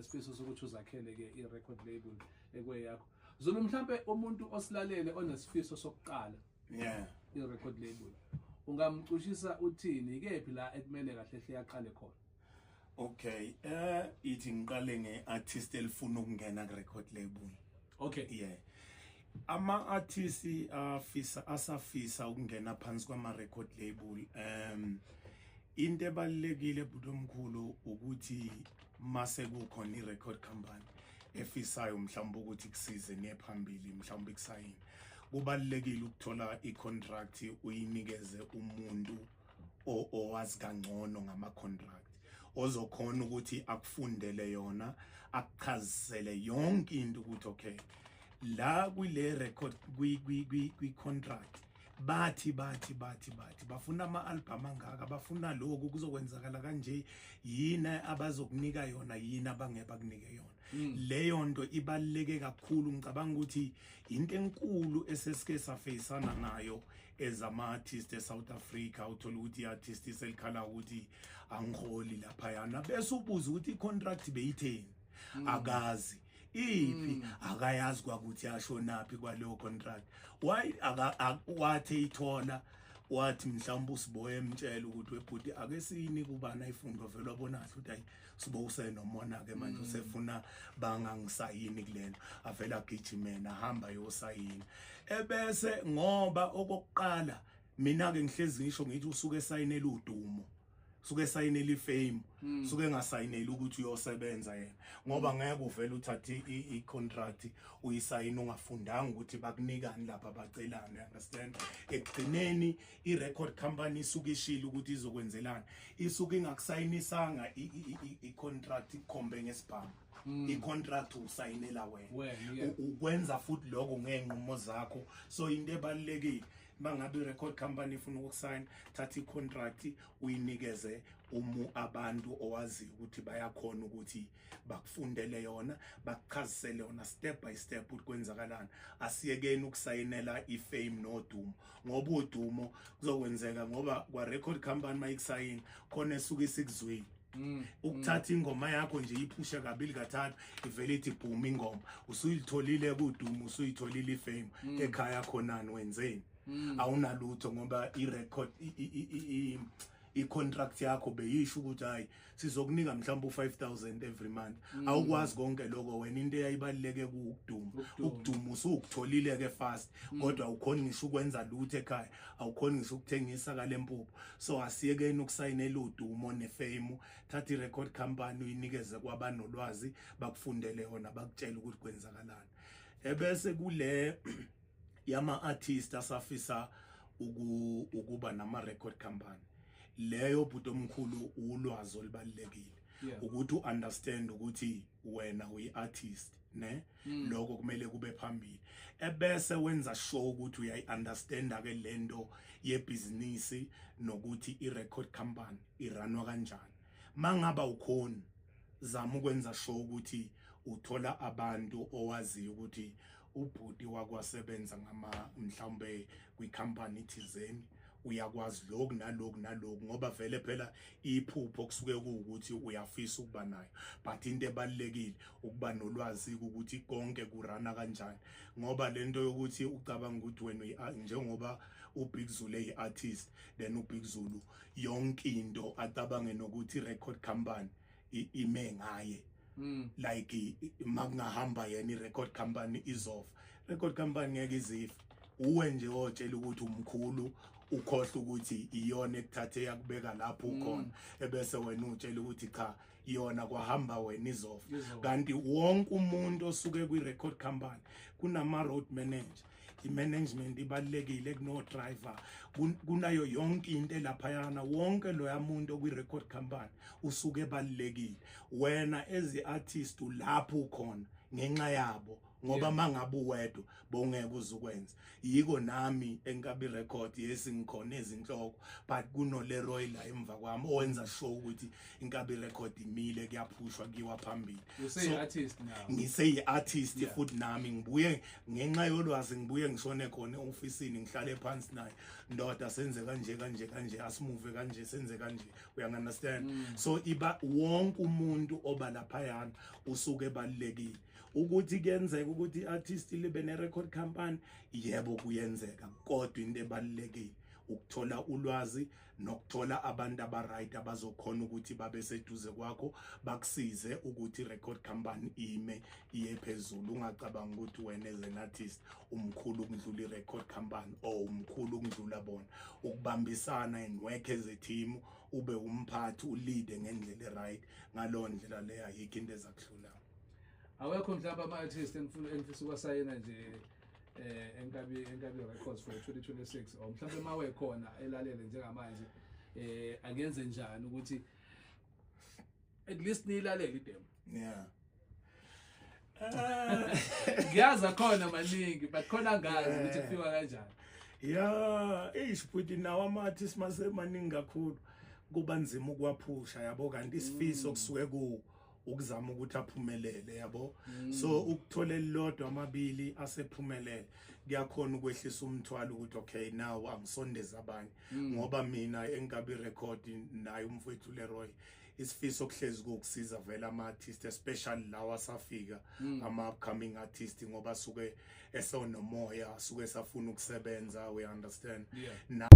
Nesifiso sokuthi uzakhele ke i-record label ekweyakho. Zulu, mhlambe umuntu osilalele onesifiso sokuqala i-record label, ungamcushisa uthini? Ikephi la ekumele kahle hle yaqale khona? Okay, ithi ngiqale ngeartist elifuna ukungena ku record label. Yeah. Ama artists afisa, asafisa ukungena phansi kwama record label, into ebalekile, bhuti omkhulu, ukuthi mase kukhona i-record company efisayo mhlawumbe ukuthi kusize niye phambili, mhlawumbe kusayini, kubalekile ukuthola i-contract, uyinikeze umuntu owazi kangcono ngama contract, ozokhona ukuthi akufundele yona, akuchazisele yonke into ukuthi okay, la kule record, kwi contract bathi bafuna ama album angaka, bafuna lokhu, kuzokwenzakala kanje, yini abazokunika yona, yini abangeke bakunike yona. Leyo nto ibaluleke kakhulu. Ngicabanga ukuthi into enkulu esesike safeyisana nayo ezama artist eSouth Africa, uthola ukuthi i-artist selikhala ukuthi angiholi laphayana, bese ubuza ukuthi i-contract beyitheni, akazi iphi, akayazi kwakuthi yashonaphi kwaleyo contract. Why wathi ithola, wathi mhlawumbe usiboye emtshela ukuthi webhuti, ake siyini kubana ifundo, vele wabona kahle ukuthi hayi, sibo usenomona ke manje, usefuna bangangisayini kulento, avela agijime ahamba yosayina. Ebese ngoba okokuqala mina ke ngihlezi ngisho ngithi usuke esayinela udumo, suke esayinela ifame, suke engasayineli ukuthi uyosebenza yena, ngoba ngeke uvele uthathe i-contract uyisayina ungafundanga ukuthi bakunikani lapha, bacelani, you understand? Ekugcineni i-record company isuke ishilo ukuthi izokwenzelani, isuke ingakusayinisanga i-contract ikhombe ngesibhamu. I-contract usayinela wena. Wena, yeah. Ukwenza futhi lokho ngey'nqumo zakho. So into ebalulekile, mangabe i-record company ifuna ukukusayina, thatha i-contract uyinikeze umu abantu owaziyo ukuthi bayakhona ukuthi bakufundele yona, bakuchazisele yona step by step ukuthi kwenzakalani. Asiyekeni ukusayinela i-fame nodumo, ngoba udumo kuzokwenzeka ngoba kwa-record company mayikusayina khona esuke isikuzwile ukuthatha ingoma yakho nje, iphushe kabili kathathu, ivele ithi boom, ingoma usuyitholile kudumo, usuyitholile ifame. Ekhaya khonani wenzeni? Awunalutho, ngoba i-record i-contract yakho beyisho ukuthi hayi, sizokunika mhlawumbe u5000 every month. Awukwazi konke lokho wena, into eyayibaluleke kuwukuduma. Ukuduma. Ukuduma usukutholile ke fast, kodwa awukhoni ngisho ukwenza lutho ekhaya, awukhoni ngisho ukuthengisa kale mpuphu. So asiyekeni ukusayinela udumo nefame. Thatha i-record company uyinikeze kwabanolwazi, bakufundele yona, bakutshele ukuthi kwenzakalani. Ebese kule yama artist asafisa ukuba nama record company, leyo, bhuti omkhulu, ulwazi olubalekile ukuthi uunderstand ukuthi wena uyi-artist, ne lokho kumele kube phambili, ebese wenza sure ukuthi uyayi-understanda ke lento yebhizinisi nokuthi i-record company iranwa kanjani. Mangaba ukhona, zama ukwenza sure ukuthi uthola abantu owaziyo ukuthi ubhuti wakwasebenza ngama mhlawumbe kwi-company thizeni, uyakwazi lokhu naloku naloku, ngoba vele phela iphupho kusuke kuwukuthi uyafisa ukuba nayo. But into ebalulekile ukuba nolwazi ukuthi konke kurana kanjani, ngoba lento yokuthi ucabanga ukuthi wena njengoba uBig Zulu eyi-artist, then uBig Zulu yonke into acabange nokuthi i-record company ime ngaye, like makungahamba yena i-record company izofa. Record company ngeke izife. Uwe nje otshela ukuthi umkhulu, ukhohle ukuthi iyona ekuthathe yakubeka lapho ukhona, ebese wena utshela ukuthi cha, yona kwahamba wena izofa. Izofa. Kanti wonke umuntu osuke kwi-record company, kunama-road manager, i-management ibalulekile, kuno-driver, kunayo yonke into elaphayana. Wonke loya muntu okwi-record company usuke ebalulekile. Wena as i-artist ulapho ukhona ngenxa yabo. Ngoba mangabe uwedwa bongeke uzukwenza. Yiko nami eNkabi Record, yes, ngikhona ezinhloko, but kuno Leroy la emva kwami owenza sure ukuthi iNkabi Record imile, kuyaphushwa, kuyiwa phambili. You say artist now. Ngiseyi artist futhi nami ngibuye ngenxa yolwazi, ngibuye ngishone khona e-ofisini, ngihlale phansi naye, "Ndoda, senze kanje, kanje, kanje, asimuve kanje, senze kanje." Uyangi-understand? So iba wonke umuntu oba laphayana usuke ebalulekile. Ukuthi kuyenzeka ukuthi i-artist libe ne-record company, yebo, kuyenzeka, kodwa into ebalulekile ukuthola ulwazi nokuthola abantu aba-right abazokhona ukuthi babe seduze kwakho, bakusize ukuthi i-record company ime iye phezulu. Ungacabanga ukuthi wena as an artist umkhulu ukudlula i-record company or umkhulu ukudlula bona. Ukubambisana and work as a team, ube umphathi, uleade ngendlela e-right. Ngalowo ndlela leyo ayikho into ezakuhlula. Awekho mhlawumbe ama-artist engifisa ukwasayina nje eNkabi Records for 2026, or mhlawumbe mawe khona elalele njengamanje, angenze njani ukuthi at least niyilalele idemo? Ngiyazi akhona maningi, but khona angazi ukuthi kufika kanjani. Ya, eish futhi nawo ama-artist masemaningi kakhulu, kuba nzima ukuwaphusha, yabo, kanti isifiso kusuke ku ukuzama ukuthi aphumelele, yabo. So ukuthola elilodwa, amabili asephumelele, kuyakhona ukwehlisa umthwalo ukuthi okay, now angisondeze abanye, ngoba mina eNkabi Record naye umfowethu Leroy, isifiso kuhlezi kukusiza vele ama-artist, especially lawa asafika, ama-upcoming artist, ngoba asuke esonomoya, asuke esafuna ukusebenza, we understand? Yeah. Na